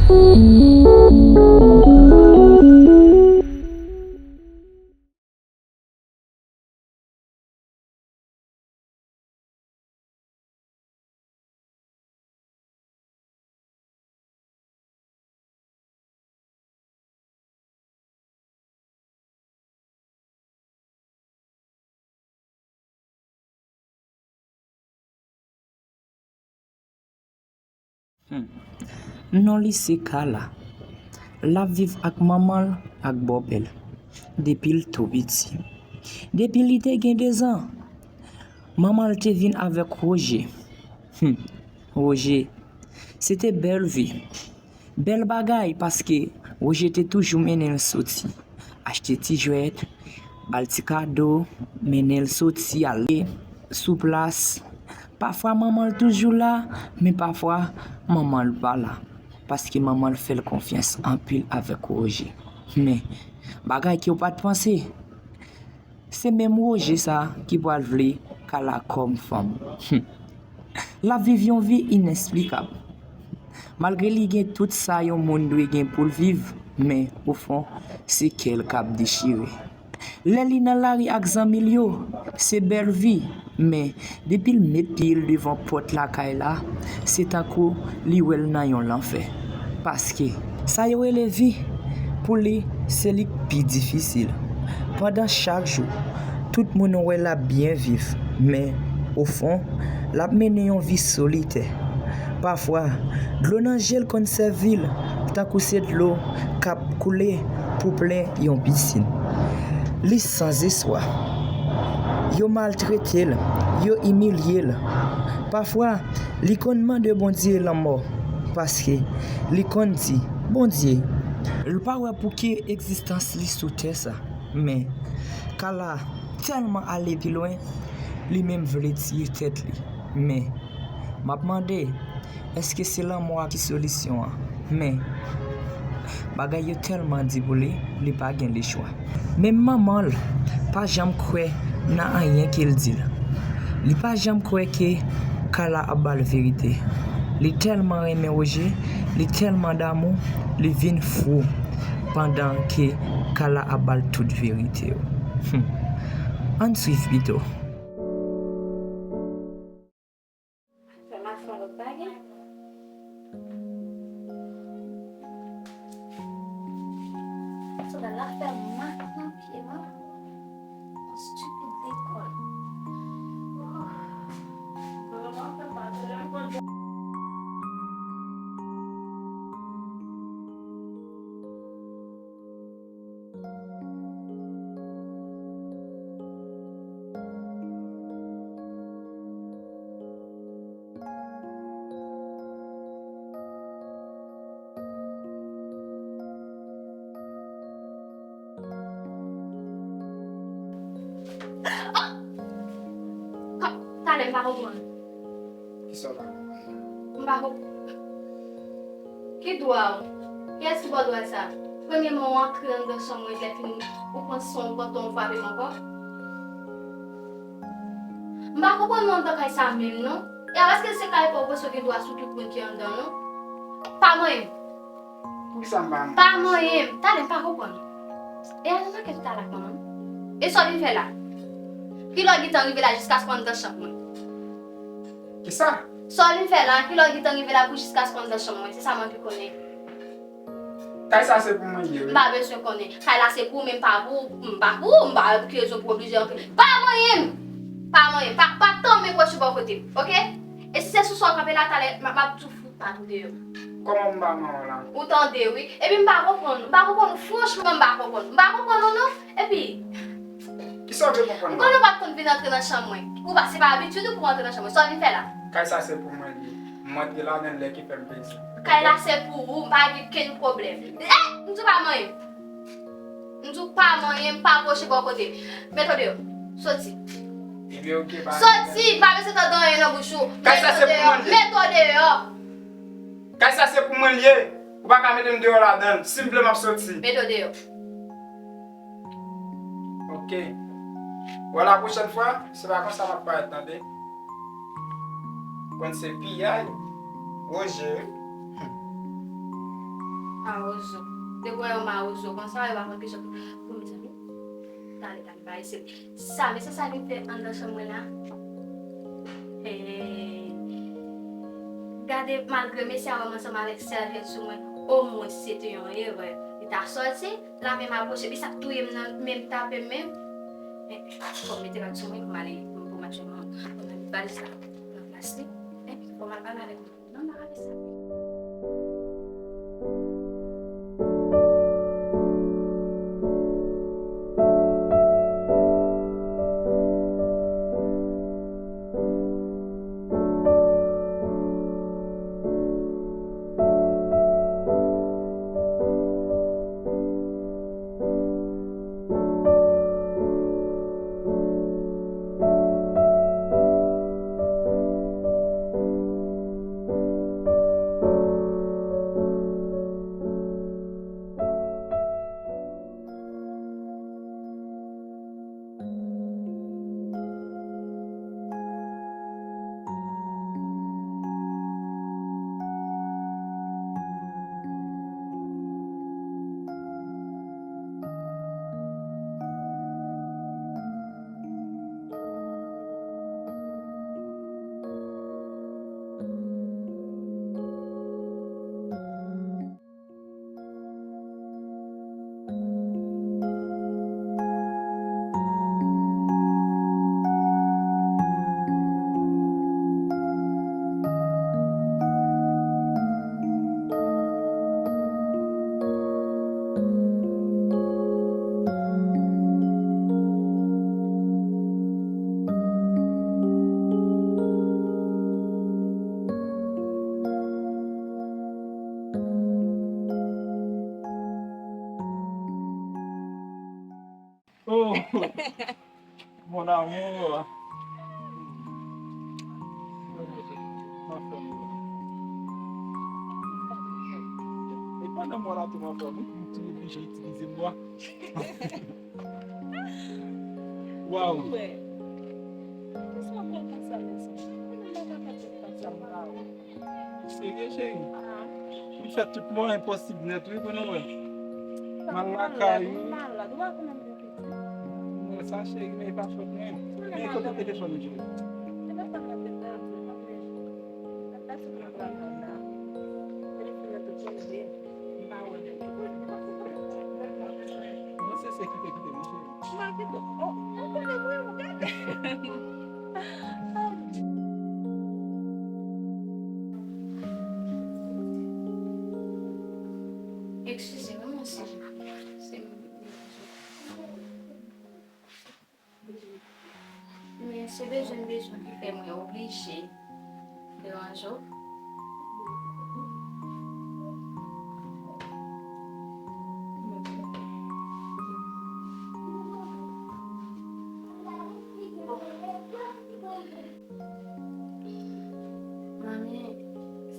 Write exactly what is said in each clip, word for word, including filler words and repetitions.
Hmm. Non li se Kala. L ap viv ak manman l ak bòpè l depi l tou piti. Depi li te gen dezan, manman l te vin avèk Woje. Hmm. Woje, se te bèl vi. Bèl bagay, paske Woje te toujou mennen l soti, achte ti jwèt, ba l ti kado, mennen l soti, ale sou plas. Pafwa manman l toujou la, men pafwa manman l pa la, paske manman l fè l konfyans anpil avèk Woje. Men, bagay ke w pa t panse, se menm Woje sa ki pral vle Kala kòm fanm. L ap viv yon vi inesplikab. Malgre li gen tout sa yon moun dwe gen pou l viv, men, ofon, se kè l k ap dechire. Lè li nan lari ak zanmi l yo, se bèl vi, men, depi l met pye l devan pòt lakay la, se tankou li wè l nan yon lanfè. Paske, sa yo rele vi, pou li, se li k pi difisil. Pandan chak jou, tout moun wè l ap byen viv, men, ofon, l ap mennen yon vi solitè. Pafwa, dlo nan je l konn sèvi l tankou se dlo k ap koule pou plen yon pisin. Li sanzespwa. Yo maltrete l, yo imilye l. Pafwa, li konn mande Bondye lanmò, paske li konn di, Bondye, l pa wè pou ki egzistans li sou tè sa. Men, Kala tèlman ale pi lwen, li menm vle tiye tèt li. Men, m ap mande, èske se lanmò a ki solisyon an? Men, bagay yo tèlman di pou li, li pa gen lechwa. Menm manman l pa janm kwè nan anyen ke l di l. Li pa janm kwè ke Kala ap ba l verite. Li tèlman renmen Woje, li tèlman damou, li vin fou pandan ke Kala ap ba l tout verite yo. Hmm. Ann swiv pito. Fè m ap fè yon lòt bagay. Sandal la fè mak nan pye m, wi. Yon stupid lekòl. Talè, m pa konprann. Kisa w pa konprann? M pa konprann. Ki dwa w? Kiyès ki ba w dwa sa? Premyèman, w antre anndan chanm mwen, lè fini, ou pran son, ou pran ton, ou frape m ankò. M pa konprann nou anndan kay sa menm, non. E a, èske se kay pa w, ou panse w gen dwa sou tout moun ki anndan, non? Pa manyen m. Poukisa m pa manyen? Pa manyen m. Talè, m pa konprann. E a, nan makèt ou t al ak manman m? E sa w vin fè la? Kilè w gentan rive la jiskaske w anndan chanm mwen? Kisa? Sa w vin fè la? Kilè w gentan rive la pou jiskaske w anndan chanm mwen? Se sa mwen vle konnen. Kay sa se pou mwen li ye, wi. M pa bezwen konnen. Kay la se pou ou, men m pa pou ou, m pa pou ou, m pa wè pou ki rezon pou oblije antre. Pa manyen m! Pa manyen m! Pa, pa tanmen pwoche bò kote m, oke? E si se sou sa w kanpe la, talè, m, m ap tou fout pale w deyò. Kòman m pa manyen w la? Ou tande, wi. Epi m pa konprann, m pa konprann ou, franchman, m pa konprann. M pa konprann ou, non. Epi, kisa w vle konprann? M konnen w pa t konn vin antre nan chanm mwen. Ou pa, se pa abitid ou pou w antre nan chanm mwen. Sa w vin fè la? Kay sa se pou mwen li ye. M antre ladan l lè ki fè m plezi. Kay la se pou ou, m pa gen kenn pwoblèm. Eh! M di w pa manyen m. M di w pa manyen m, pa pwoche bò kote m. Mete w deyò. Soti. Ebyen, oke, pa. Soti! M pa bezwen tande anyen nan bouch ou. Kay sa se pou mwen li ye. Mete w deyò. Kay sa se pou mwen li ye. Ou pa ka mete m deyò ladan l. Si m vle, m ap soti. Mete w deyò. Oke. Bon, la pwochèn fwa, se pa konsa m ap parèt, tande. Konn se piyay, Woje, wi. Mawozo. Depi w wè yon mawozo konsa, yo pa konn kijan pou, pou mezanmi. Tande, tande, pa eseye. Sa, men se sa li fè anndan chanm mwen la. Hey. Gade, malgre mesye a wè m ansanm avèk sèvyèt sou mwen, omwen si se te yon erè, li ta sòti, l ap menm apwoche, li sa touye m nan, menm tape m menm. Men, fò m mete rad sou mwen pou m ale, pou, pou m al jwenn yon, yon valiz la nan plas li. Men, fò m al pale avèk li. Non, m pa ka fè sa. Oh, mon amour. Ma femme. E pandan mwa la tou, ma femme, wi, m tou oblije itilize mwa. Waw. Mwen. Kisa mwen konsa, mezanmi? Mwen pa ka fè tout sa, m pa wè. Serye, cheri? M fè tout mwayen posib nèt, wi, pou nou wè. M al lakay ou. M malad, ou pa konnen m gen pitit. M wè sa, cheri, men e pa fòt mwen. Men kote telefòn ou, cheri? Telefòn nan te pèdi, mwen menm. Nan pèsonn nan pran nan la. Telefòn nan te tonbe. M pa wè l. Non, se se kite, kite, mon cheri. M pa kite. Oh, ou konnen mwen, ou gade. Eskize m, non, si se men se bezwen bezwen ki fè mwen oblije deranje w. Manmi,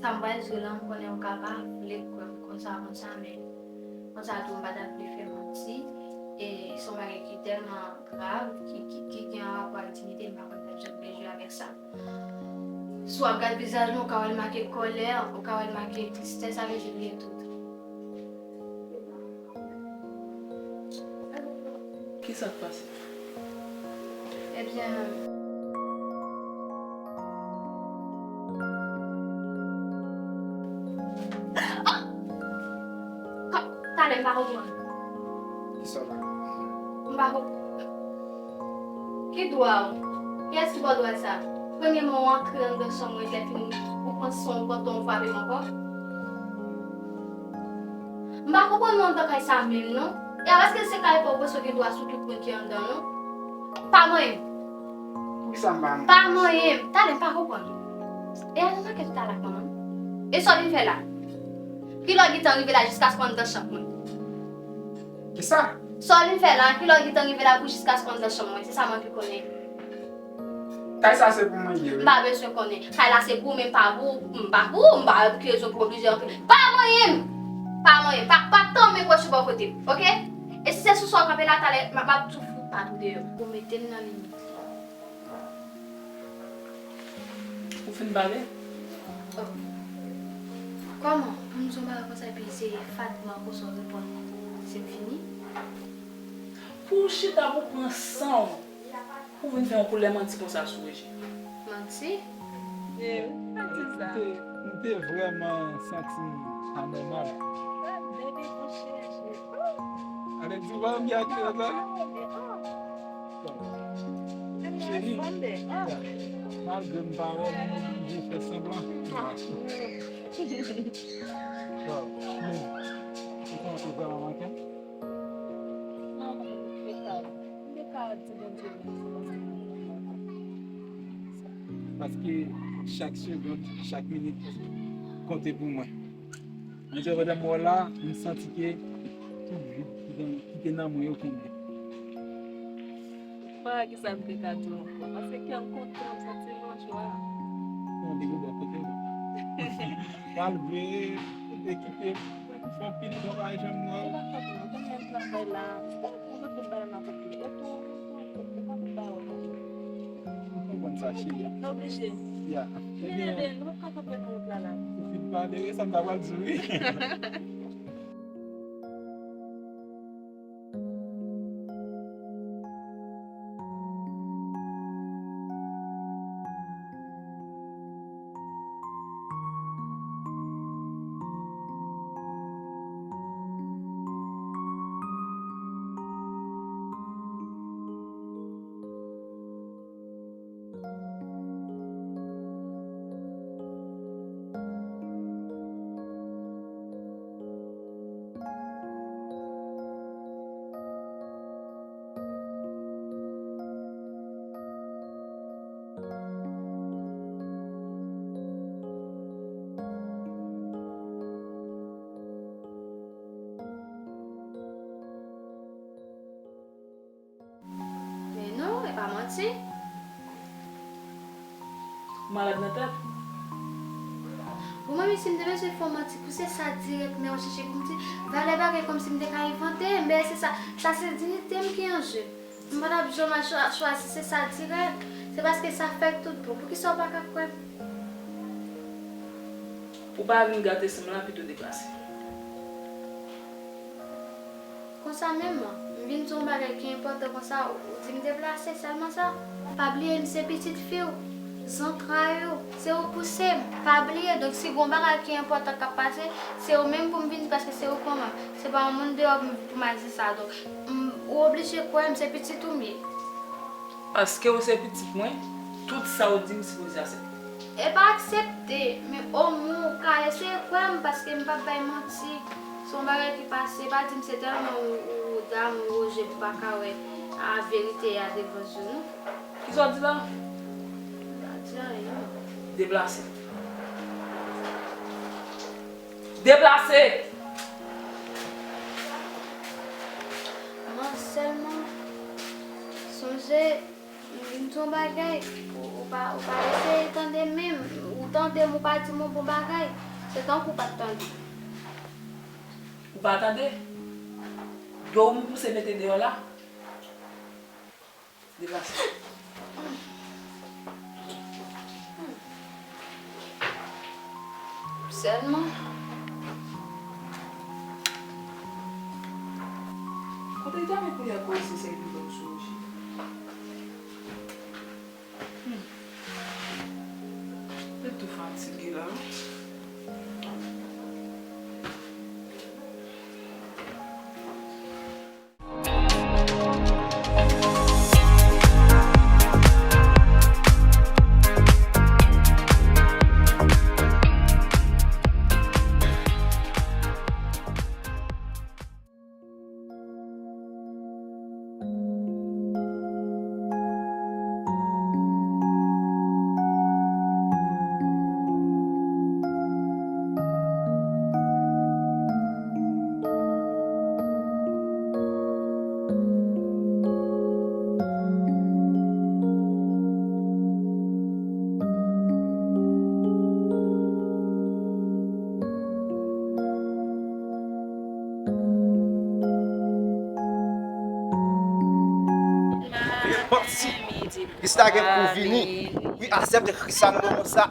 sa m pral di w la, m konnen w ka pa vle kwè m konsa, konsa, men konsa tou m pa t ap vle fè manti. E se yon bagay ki tèlman grav, ki, ki, ki gen rapò ak diyite, m pa konn t ap janm vle jwe avèk sa. Si w ap gade vizaj mwen, ou ka wè l make kòlè, ou ka wè l make tristès, sa vle di li gen tout. Kisa k pase? Ebyen, ah! Ka-, talè, m pa konprann. Kisa w pa konprann? M pa konprann. Ki dwa w? Kiyès ki ba w dwa sa? Premye mwen w antre anndan chanm mwen, lè fini ou pran san w, panton w frape m ankò? M pa konprann nou anndan kay sa menm non. E a, èske se kay pa w, ou panse w gen dwa sou tout moun ki anndan non? Pa manyen m. Poukisa m pa manyen? Pa manyen m. Talè m pa konprann. E a nan makèt ou t al ak manman m? E sa w vin fè la? Kilè w gentan rive la jiskaske w anndan chanm mwen? Kisa? Sa w vin fè la? Kilè w gentan rive la pou jiskaske w anndan chanm mwen? Se sa m anvi konnen. Kay sa se pou mwen li ye, wi. M pa bezwen konnen. Kay la se pou ou, men pa pou, m pa pou ou, m pa wè pou ki rezon pou oblije antre. Pa manyen m! Pa manyen m! Pa, pa tanmen pwoche bò kote m, oke? E si se sou sa w kanpe la, talè, m ap, m ap tou fout pa tou deyò. Ou mete m nan limit. Ou fin pale? Oh. Kòman? M di w bagay konsa epi se fatigman konsa w reponn se m fini. Pou w chita pou w pran san w, pou w vin fè yon koulè manti konsa sou Reji. Manti? E, manti sa. M te, m te vrèman santi m anòmal. Gade bebe pou chèche. Alèk di w pa m gen ak yo la. Cheri, malgre m pa wè w, m oblije fè sanblan. Waw, men, ou konnen se vrèman manke m? Non, m te ka, m te ka di Bondye mèsi paske paske chak segond, chak minit konte pou mwen. Men se pandan m wè w la, m santi ke tout vid ki te, ki te nan mwen yo konble. Bagay ki sa m te ka di w ankò? Paske kè m kontan, m santi m an jwa. Bon, depi bò kote m. Malgre ou te kite m, fè anpil tan pa janm wè w. Ou pa konprann, ou konnen m travay la, ou pa konprann tout bagay m ap fè. Ou pa konprann sa, cheri. Nou oblije. Ya. Men bebe, nou pa ka kanpe nan wout la, la. Ou fin pale, wi, sa m ta pral di w, wi. Men non, e pa manti. Ou malad nan tèt? Pou mwen menm, si m te bezwen fè yon manti, pou se sa dirèk, men w chèche pou m di, valè bagay kòmsi m te ka envante, men se sa, sa se diyite m ki an je. M pa t ap janm al chwa-, chwazi, se sa dirèk. Se paske sa fèk tout bon. Poukisa w pa ka kwè m? Ou pa vin gate san m la, pito deplase. Konsa menm, m vin di w yon bagay ki enpòtan konsa, ou di m deplase, sèlman sa? Pa bliye m se pitit fi w, zantray ou, se ou pouse m, pa bliye. Donk, si gon bagay ki enpòtan k ap pase, se ou menm pou m vin di, paske se ou pran mwen. Se pa yon moun deyò pou m, pou m al di sa. Donk, m, ou oblije kwè m, se pitit ou m ye. Paske ou se pitit mwen, tout sa ou di m sipoze aksepte. E pa aksepte, men omwen ou ka eseye kwè m, paske m p ap bay manti. Se yon bagay ki pase, pa di m se tèlman ou, ou dam ou woje pou pa ka wè a verite a devan je w, non. Kisa w di la? M pa di anyen, non. Deplase. Deplase! Mwen sèlman sonje, m vin di yon bagay, ou, ou pa, ou pa eseye tande menm. Ou tande m, ou pa di m yon bon bagay. Se tankou w pa t tande. Ou pa tande? Dwe w m pouse mete deyò la. Deplase. Sèlman. Kote l ta met koulye koze sa epi lòt sou woche? Hmm. Li tou fatige la, wi. Panti. Kris la gen pou vini. Wi, aksepte Kris la nan moman sa.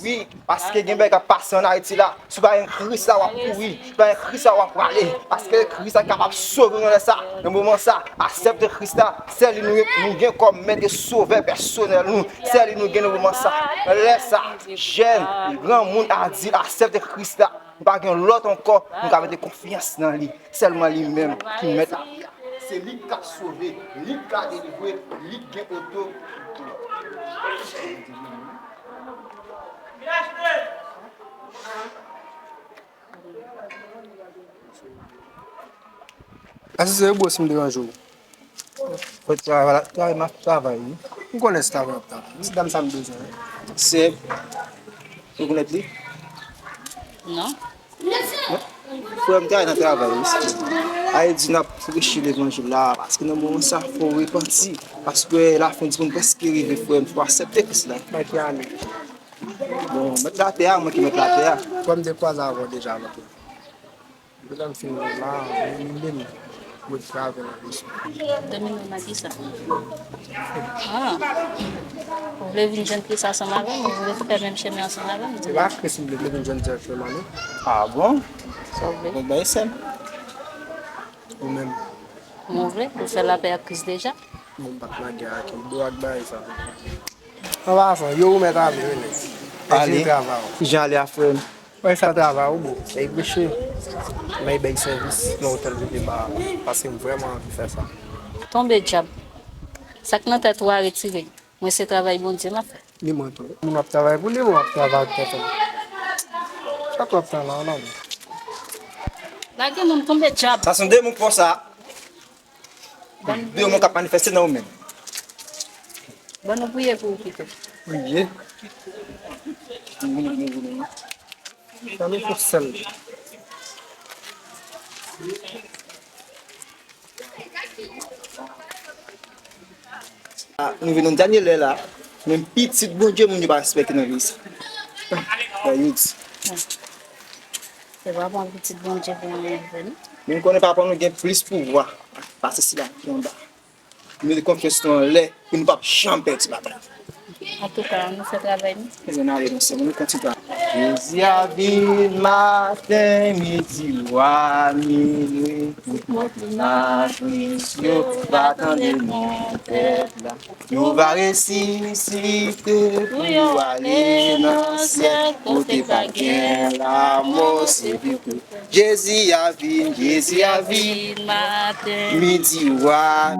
Wi, paske gen bagay k ap pase ann Ayiti la. Si w pa gen Kris la, w ap kouri. Si w pa gen Kris la, w ap prale. Paske Kris la kapab sove w nan lè sa, nan moman sa. Aksepte Kris la. Se li nou, nou gen kòm mèt e sovè pèsonèl nou. Se li nou gen nan moman sa. Nan lè sa, jèn, granmoun, adilt, aksepte Kris la. Nou pa gen lòt ankò, nou ka mete konfyans nan li. Sèlman li menm ki mèt lavi a. Se li k ap sove, li k ka delivre, li k gen otorite. Eske se bro si m deranje w? Fò travay la, travay m ap travay wi. M konnen se travay w ap travay. Se dam sa m bezwen wi. Seb, ou rekonèt li? Non. Frè m, travay nan travay wi. Sa vle di n ap preche levanjil la, paske nan moman sa fò w repanti, paske lafen di moun prèske rive, frè m, fò w aksepte Kris la. Nan ki ane? Bon, mèt latè a, mwen ki mèt latè a. Frè m te kwaze avè w deja nan tou. Depi lè m fin la, m menm mwen travay nan leson. De mil nan kisa? Ah. Ou vle vin jwenn Kris ansanm avè m? Ou vle fè menm chemen ansanm avè m? Se pa Kris m vle, m vle vin jwenn direkteman non. Ah bon? Sa w vle? Bon, bay sèm. Ou menm? Mwen vle, ou fè lapè ak Kris deja? Mwen m pa t nan gè ak li, bro ak bagay sa. An pasan, yo ou mèt ale wi nèg. Ale? Kijan ale a frè m? Mwen fè travay ou bro. Bay preche. Mwen bay sèvis nan otèl kote ba paske m vrèman anvi fè sa. Tonbe dyab. Sa k nan tèt ou a retire. Mwen se travay Bondye m ap fè. Ni mwen tou. Moun ap travay pou li, mwen ap travay ak tèt mwen. Sa twòp tan la, non. Lage moun tonbe dyab. Sa se yon demon k fè w sa. Demon k ap manifeste nan ou menm. Ban nou priye pou ou pito. Priye? Sa nou fè sèl. Ah, nou vin nan dènye lè la. Menm pitit Bondye, moun yo pa respekte nan peyi sa. Wè, yo di. Se pa bon pitit Bondye pou anyen vre non. Men m konnen papa nou gen plis pouvwa pase sila ki anba. Nou mete konfyans nou anlè pou nou p ap janm pèdi batay. Antouka, ann nou fè travay nou. Ebyen, n ale, mesye, nou kontinye. Jezi a vin maten, midi, wa, minui, tout moun ki nan tris yo va tande non pèp la. Yo va resisite pou yo ale nan syèl kote pa gen lamò, se viktori. Jezi a vin, Jezi a vin, maten, midi, wa.